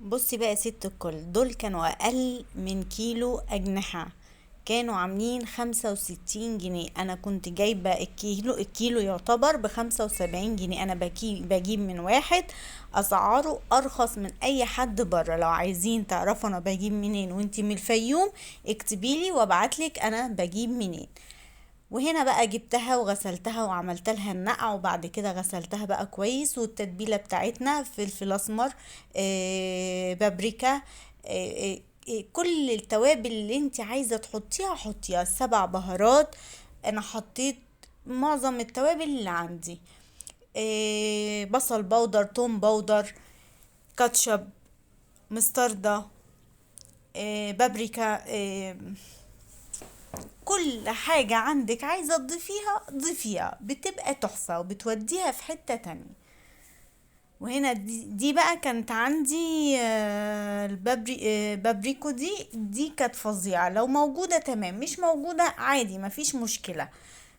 بصي بقى يا ست الكل، دول كانوا اقل من كيلو اجنحة، كانوا عاملين 65 جنيه. انا كنت جايبة الكيلو يعتبر ب75 جنيه. انا بجيب من واحد اسعاره ارخص من اي حد بره. لو عايزين تعرفوا انا بجيب منين وانتي من الفيوم اكتبيلي وابعتلك انا بجيب منين. وهنا بقى جبتها وغسلتها وعملت لها النقع، وبعد كده غسلتها بقى كويس. والتتبيله بتاعتنا فلفل اسمر، بابريكا، كل التوابل اللي انت عايزه تحطيها حطيها، 7 بهارات. انا حطيت معظم التوابل اللي عندي، بصل بودر، توم بودر، كاتشب، مستردة، بابريكا، كل حاجة عندك عايزة تضيفيها ضيفيها، بتبقى تحفة وبتوديها في حتة تانية. وهنا دي بقى كانت عندي، بابريكو دي كانت فظيعة. لو موجودة تمام، مش موجودة عادي مفيش مشكلة.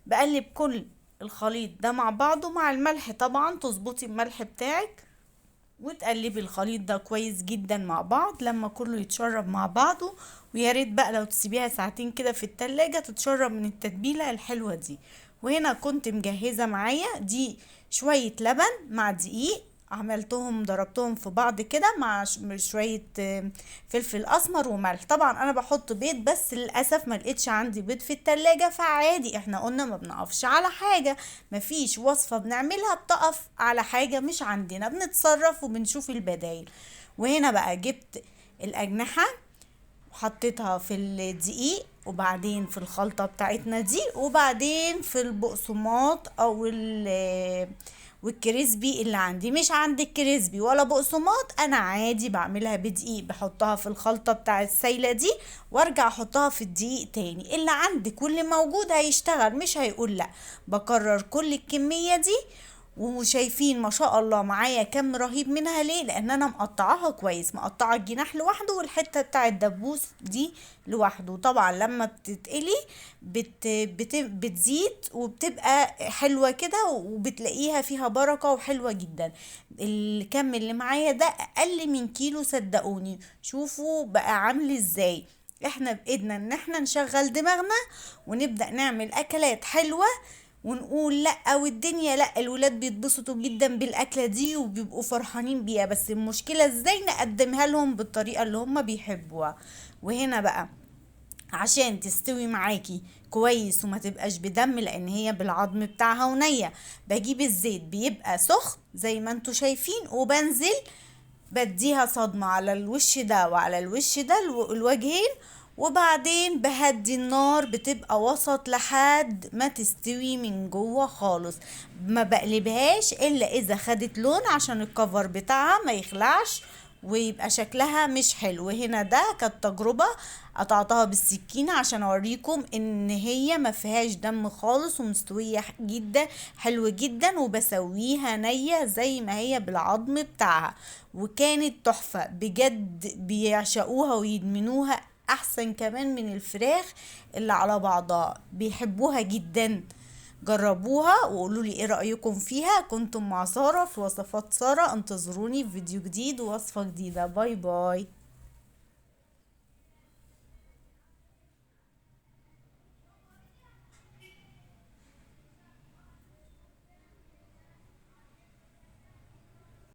بقلب كل الخليط ده مع بعضه مع الملح طبعا، تظبطي الملح بتاعك وتقلبي الخليط ده كويس جدا مع بعض لما كله يتشرب مع بعضه. ويا ريت بقى لو تسيبيها ساعتين كده في التلاجة تتشرب من التتبيلة الحلوة دي. وهنا كنت مجهزة معايا دي شوية لبن مع دقيق، عملتهم ضربتهم في بعض كده مع شوية، فلفل أسمر وملح. طبعا أنا بحط بيض، بس للأسف ما لقيتش عندي بيض في التلاجة، فعادي احنا قلنا ما بنقفش على حاجة، مفيش وصفة بنعملها بتقف على حاجة مش عندنا، بنتصرف وبنشوف البدايل. وهنا بقى جبت الأجنحة وحطيتها في الدقيق، وبعدين في الخلطة بتاعتنا دي، وبعدين في البقسماط أو والكريسبي اللي عندي. مش عندي كريسبي ولا بقسماط، انا عادي بعملها بدقيق، بحطها في الخلطة بتاع السايلة دي وارجع احطها في الدقيق تاني. اللي عندك واللي موجود هيشتغل، مش هيقول لا. بكرر كل الكمية دي، وشايفين ما شاء الله معايا كم رهيب منها. ليه؟ لان انا مقطعاها كويس، مقطعه الجناح لوحده والحته بتاع الدبوس دي لوحده. طبعا لما بتتقلي بتزيد وبتبقى حلوه كده، وبتلاقيها فيها بركه وحلوه جدا. الكم اللي معايا ده اقل من كيلو صدقوني، شوفوا بقى عامل ازاي. احنا بايدنا ان احنا نشغل دماغنا ونبدا نعمل اكلات حلوه ونقول لا والدنيا لا. الولاد بيتبسطوا جدا بالاكله دي وبيبقوا فرحانين بيها، بس المشكله ازاي نقدمها لهم بالطريقه اللي هم بيحبوها. وهنا بقى عشان تستوي معاكي كويس وما تبقاش بدم، لان هي بالعظم بتاعها ونيه، بجيب الزيت بيبقى سخن زي ما انتوا شايفين، وبنزل بديها صدمه على الوش ده وعلى الوش ده الوجهين، وبعدين بهدي النار، بتبقى وسط لحد ما تستوي من جوه خالص. ما بقلبهاش الا اذا خدت لون عشان الكفر بتاعها ما يخلعش ويبقى شكلها مش حلو. هنا ده كانت تجربة قطعتها بالسكينة عشان اوريكم ان هي ما فيهاش دم خالص ومستوية جدا حلو جدا، وبسويها نية زي ما هي بالعظم بتاعها، وكانت تحفة بجد، بيعشقوها ويدمنوها احسن كمان من الفراخ اللي على بعضها، بيحبوها جدا. جربوها وقولوا لي ايه رأيكم فيها. كنتم مع سارة في وصفات سارة، انتظروني في فيديو جديد ووصفة جديدة. bye bye.